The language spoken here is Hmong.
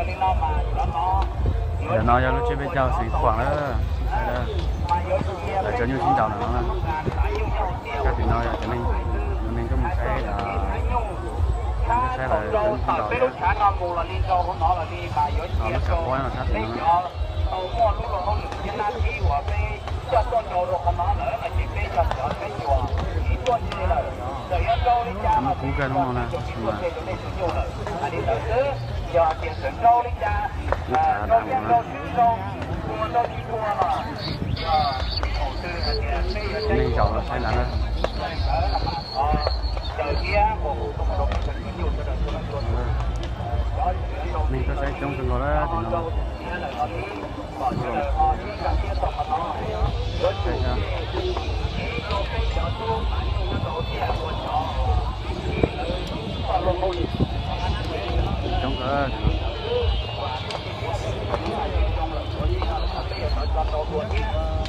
Ntawm no yog lub tsiab peb caug xeev Khuam lawm, lawv cov nyuj sib ntaus ntawm no na. Sab tim no yog cov neeg, cov neeg tuaj mus saib, tuaj saib lawv cov nyuj sib ntaus thiab. Lub tshav pob no sab tim no na. Cov muaj kub kawg hnub no na, tab sis mas lub tshav dav mus na. Neeg zaum los saib ntawd na. Neeg tuaj saib coob kawg nkaus lawm tim no. Coob kawg.